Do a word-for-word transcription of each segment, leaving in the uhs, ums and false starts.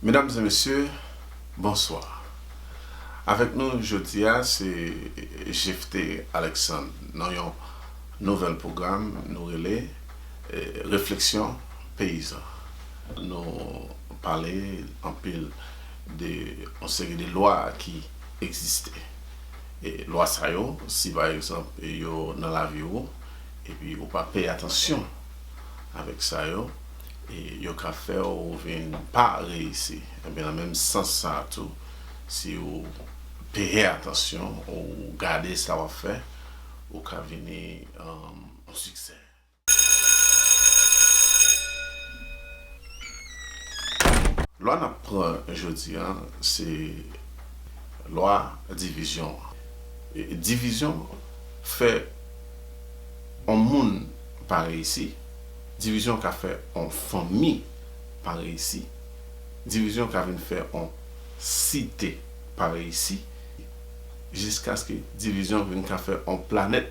Medam e mesye, bonswa. Avèk nou jodi a se Jephté Alexandre nan yon nouvèl pwogram nou rele eh, Refleksyon Peyizan. Nou pale anpil de yon seri de lwa ki egziste. E lwa sa yo, si pa egzanp yo nan lavi w, epi ou pa peye atansyon avèk sa yo, e yo ka fè w vin pa reyisi. Ebyen, nan menm sans sa a tou, si ou peye atansyon, ou gade sa w ap fè, ou ka vini um, yon siksè. Lwa n ap pran jodi a, se lwa divizyon an. E divizyon fè yon moun pa reyisi, divizyon ka fè yon fanmi pa reyisi, divizyon ka vin fè yon site pa reyisi, jiskaske divizyon vin ka fè yon planèt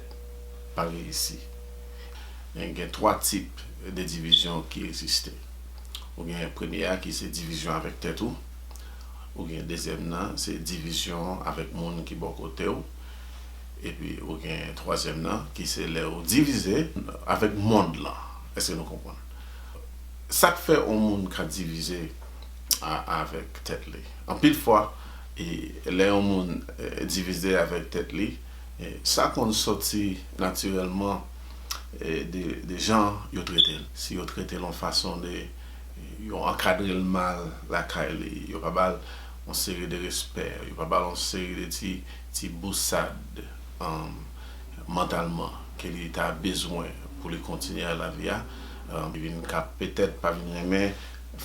pa reyisi. Gen, gen twa tip de divizyon ki egziste. Ou gen premye a ki se divizyon avèk tèt ou. Ou gen dezyèm nan, se divizyon avèk moun ki bò kote w. Epi ou gen twazyèm nan, ki se lè ou divize avèk mond lan. Èske nou konprann? Sa k fè yon moun ka divize a- avèk tèt li? Anpil fwa, e, lè yon moun eh, divize avèk tèt li, eh, sa konn soti natirèlman eh, de, de jan yo trete l. Si yo trete l yon fason de, yo ankadre l mal lakay li, yo pa ba l yon seri de respè, yo pa ba l yon seri de ti, ti bousad um, mantalman ke li ta bezwen pou li kontinye lavi a, um, li vin ka petèt pa vin renmen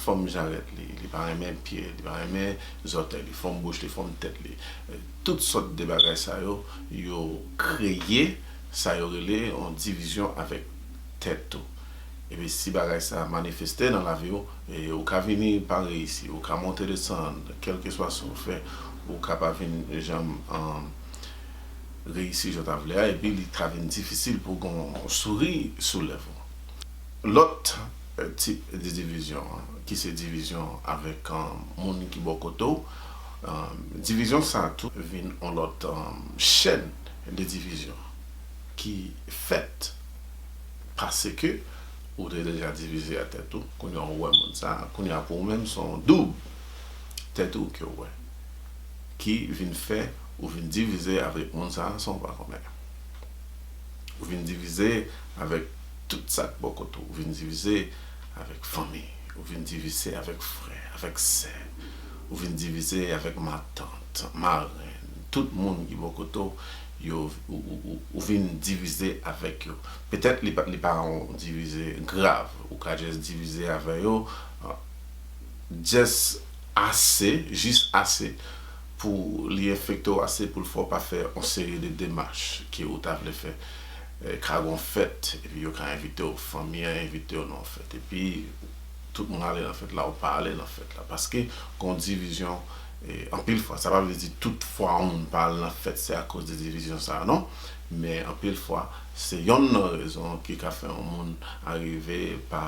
fòm jarèt li, li pa renmen pye, li pa renmen zòtèy li, fòm bouch li, fòm tèt li. Tout sòt de bagay sa yo, yo kreye sa yo rele yon divizyon avèk tèt ou. Epi si bagay sa manifeste nan lavi w, e, ou ka vini pa reyisi, ou ka monte desann, kèlkeswa sa w fè, ou ka pa vin janm um, reyisi jan w ta vle a, epi li ka vin difisil pou w gen yon souri sou lèv ou. Lòt eh, tip de divizyon, ki se divizyon avèk um, moun ki bò kote w, um, divizyon sa a tou vin yon lòt um, chèn de divizyon ki fèt paske ou te deja divize a tèt ou, kounye a ou wè moun sa a, kounye a pou ou menm se yon doub tèt ou ke w wè, ki vin fè ou vin divize avèk moun sa a san w pa konnen. Ou vin divize avèk tout sa k bò kote w, ou vin divize avèk fanmi, ou vin divize avèk frè, avèk sè, ou vin divize avèk matant, marenn, tout moun ki bò kote w, yo, ou, ou, ou, ou vin divize avèk yo. Petèt li pa, li pa yon divize grav, ou ka just divize avè yo, uh, just ase, jis ase pou li enfekte w ase pou l fè w pa fè yon seri de demach ke ou ta vle fè. Eh, ka gen yon fèt, epi yo ka envite w, fanmi an envite w nan yon fèt, epi tout moun ale nan fèt la, ou pa ale nan fèt la. Paske gen yon divizyon, eh, anpil fwa, sa pa vle di tout fwa yon moun pa al nan fèt, se akoz de divizyon sa a, non. Men anpil fwa, se yonn nan rezon ki ka fè yon moun arive pa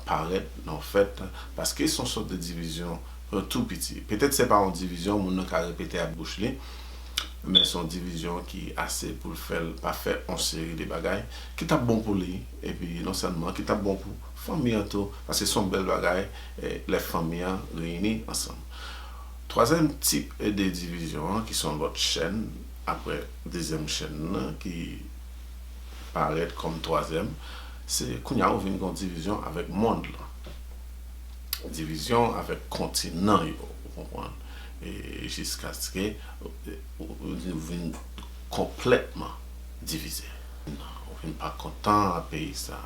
parèt nan yon fèt, paske se yon sòt de divizyon tou piti. Petèt se pa yon divizyon moun nan ka repete ak bouch li, men se yon divizyon ki ase pou l fè l pa fè yon seri de bagay ki t ap bon pou li, epi non sèlman ki t ap bon pou fanmi an tou, paske se yon bèl bagay, eh, lè fanmi an reyini ansanm. Twazyèm tip de divizyon an, ki se yon lòt chèn, apre dezyèm chèn nan, ki parèt kòm twazyèm, se kounye a ou vin gen yon divizyon avèk mond lan. Divizyon avèk kontinan yo, ou konprann? E jiskaske ou, ou, ou vin konplètman divize. Ou vin pa kontan a peyi sa,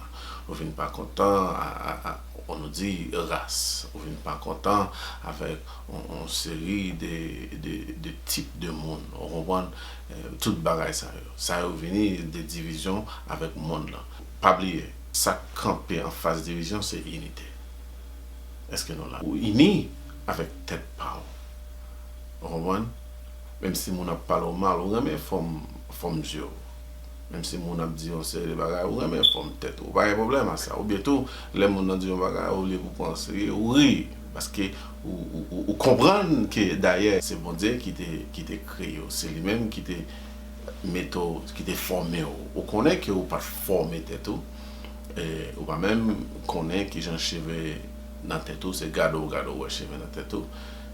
ou vin pa kontan a, a, a, on nou di, ras, ou vin pa kontan avèk on, on seri de, de, de tip de moun, ou konprann? Eh, tout bagay sa yo. Sa yo vini de divizyon avèk mond lan. Pa bliye, sa k kanpe anfas divizyon se inite. Èske nou la? Ou ini avèk tèt pa w. Ou konprann? Menm si moun ap pale w mal, ou renmen fòm, fòm zye w. Menm si moun ap di yon seri de bagay, ou renmen fòm tèt ou. Ou pa gen pwoblèm a sa. Oubyen tou, lè moun nan di yon bagay, olye pou pran serye, ou ri. Paske ou, ou, ou, ou konprann ke dayè se Bondye ki te, ki te kreye w, se li menm ki te mete w, ki te fòme w. Ou konnen ke ou pa t fòme tèt ou, e, ou pa menm konnen kijan cheve nan tèt ou, se gade w gade w wè cheve nan tèt ou.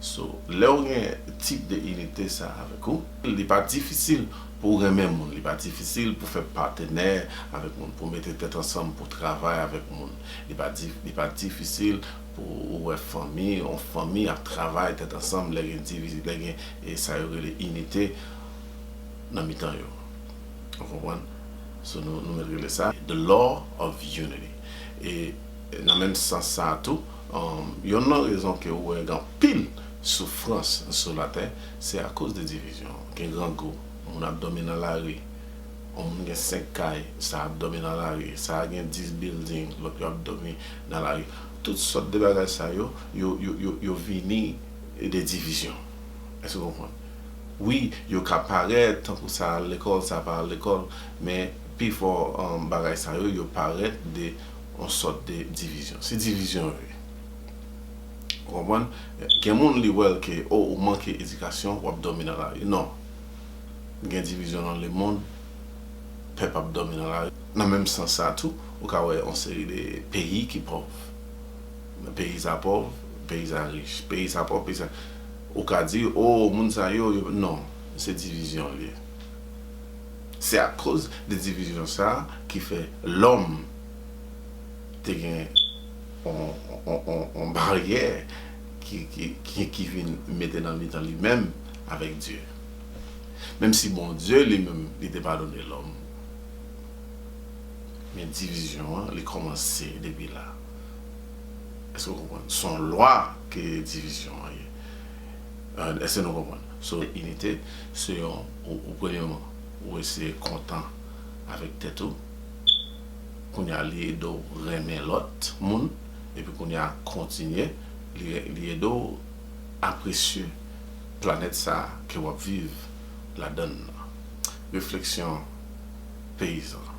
So, lè w gen tip de inite sa avèk ou, li pa difisil pou w renmen moun, li pa difisil pou fè patenè avèk moun, pou mete tèt ansanm, pou travay avèk moun. Li pa di, li pa difisil pou ou wè fanmi, yon fanmi ap travay tèt ansanm, lè gen diviz, lè gen, e, sa yo rele inite nan mitan yo. Ou konprann? So, nou, nou mèt rele sa the law of unity. E nan menm sans sa a tou, um, yonn nan rezon ke ou wè gen anpil soufrans sou latè, se akoz de divizyon. Gen grangou, moun ap dòmi nan lari. Yon moun gen senk kay, sa ap dòmi nan lari. Sa a gen dis building, lòt yo ap dòmi nan lari. Tout sòt de bagay sa yo, yo, yo, yo, yo vini de divizyon. Èske w konprann? Wi, yo ka parèt tankou sa al lekòl, sa pa al lekòl, men pifò, um, bagay sa yo, yo parèt de yon sòt de divizyon. Se divizyon yo ye. Ou konprann? Gen moun li wè l ke, o, ou manke edikasyon, w ap dòmi nan lari. Non. Gen divizyon nan lemonn, pèp ap dòmi nan lari. Nan menm sans sa tou, ou ka wè yon seri de peyi ki pòv. Peyi sa pòv, peyi sa rich, peyi sa pòv, peyi sa. Ou ka di, o, moun sa yo, yo, non, se divizyon l ye. Se akoz de divizyon sa a ki fè lòm te gen yon, yon, yon, yon baryè ki, ki, ki, ki vin mete nan mitan li menm avèk Dye. Menm si Bondye li menm, li te padone lòm, men divizyon an, li kòmanse depi la. Èske w konprann? Se yon lwa ke divizyon an ye. Euh, èske nou konprann? So, inite, se yon, ou, ou premyèman, ou eseye kontan avèk tèt ou. Kounye a, li ede w renmen lòt moun. Epi kounye a, kontinye, li, li ede w apresye planèt sa a ke w ap viv ladann nan. Refleksyon peyizan.